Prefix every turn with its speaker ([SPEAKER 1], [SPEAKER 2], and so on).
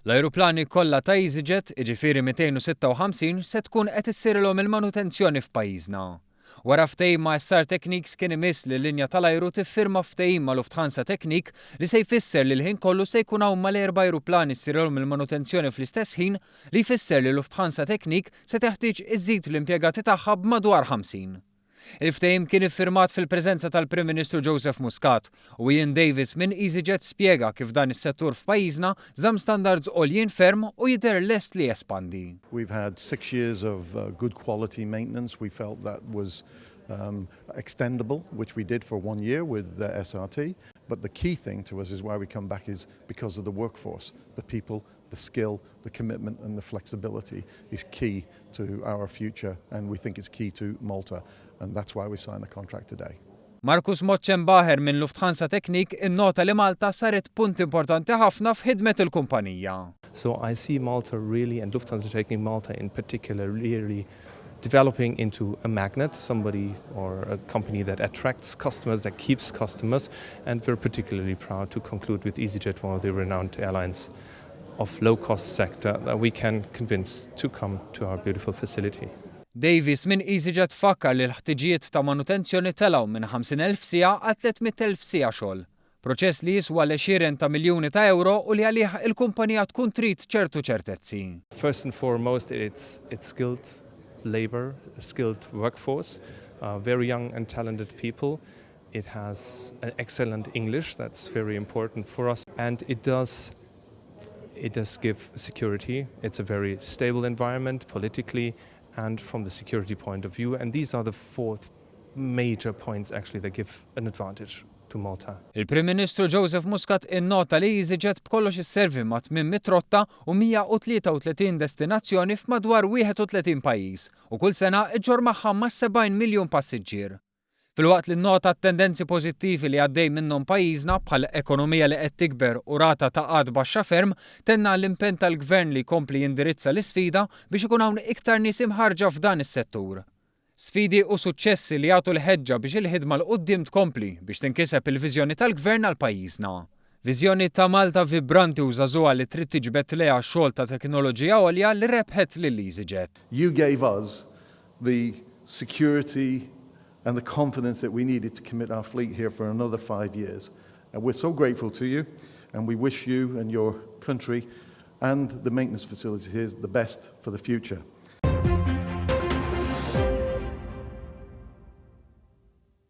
[SPEAKER 1] L-ajruplani kollha ta' EasyJet, jiġifieri 256, se tkun qed issirilhom il-manutenzjoni f'pajjiżna. Wara ftehim ma' SR Technics kien imiss li l-linja tal-ajru tiffirma ftehim ma' Lufthansa Technik li se jfisser li l-ħin kollu se jkun hawn mal-erba' ajruplani ssirilhom il-manutenzjoni fl-istess ħin li jfisser li Lufthansa Technik se teħtieġ iżżid l-impjegati tagħha b'madwar 50. Il-ftehim kien iffirmat fil-preżenza tal-Prim Ministru Joseph Muscat u Ian Davis minn EasyJet spjega kif dan is-settur f'pajjiżna żamm standards għoljin ferm u jidher lest li jespandi.
[SPEAKER 2] We've had 6 years of good quality maintenance. We felt that was extendable, which we did for one year with SRT. But the key thing to us is why we come back is because of the workforce, the people, the skill, the commitment and the flexibility is key to our future, and we think it's key to Malta, and that's why we signed the contract today.
[SPEAKER 1] Markus Motschenbacher minn Lufthansa Technik innota li Malta saret punt importanti ħafna f'ħidmet il-kumpanija.
[SPEAKER 3] So I see Malta really, and Lufthansa Technik Malta in particular, really developing into a magnet, somebody or a company that attracts customers, that keeps customers, and we're particularly proud to conclude with EasyJet, one of the renowned airlines of low-cost sector that we can convince to come to our beautiful facility.
[SPEAKER 1] Davis minn EasyJet fakkar li l-ħtiġijiet ta' manutenzjoni telgħu minn 50,000 siegħa għal 300,000 siegħa xogħol. Proċess li jiswa l-għexieren ta' miljuni ta' euro u li għalih il-kumpanija tkun trid ċertu ċertezzi.
[SPEAKER 3] First and foremost, it's skilled labor, a skilled workforce, very young and talented people. It has an excellent English, that's very important for us, and it does give security. It's a very stable environment politically and from the security point of view. And these are the four major points actually that give an advantage to Malta.
[SPEAKER 1] Il-Prim Ministru Joseph Muscat innota li EasyJet b'kollox isservi ma' 800 rotta u 133 destinazzjoni f'madwar 31 pajjiż u kull sena iġġorr magħha ma' 70 miljun passiġġier. Filwaqt li nota tendenzi pożittivi li għaddej minnhom pajjiżna bħal ekonomija li qed tikber u rata ta' qgħad baxxa ferm, tenna l-impenn tal-gvern li jkompli jindirizza l-isfida biex ikun hawn iktar nies imħarġa f'dan is-settur. Sfidi u suċċessi li jagħtu l-ħeġġa biex il-ħidma 'l quddiem tkompli biex tinkiseb il-viżjoni tal-gvern għal pajjiżna. Viżjoni ta' Malta vibranti u żagħżugħa li trid tiġbed lejha xogħol ta' teknoloġija għolja li rebħet lil EasyJet.
[SPEAKER 2] You gave us the security and the confidence that we needed to commit our fleet here for another 5 years. And we're so grateful to you, and we wish you and your country and the maintenance facilities here the best for the future.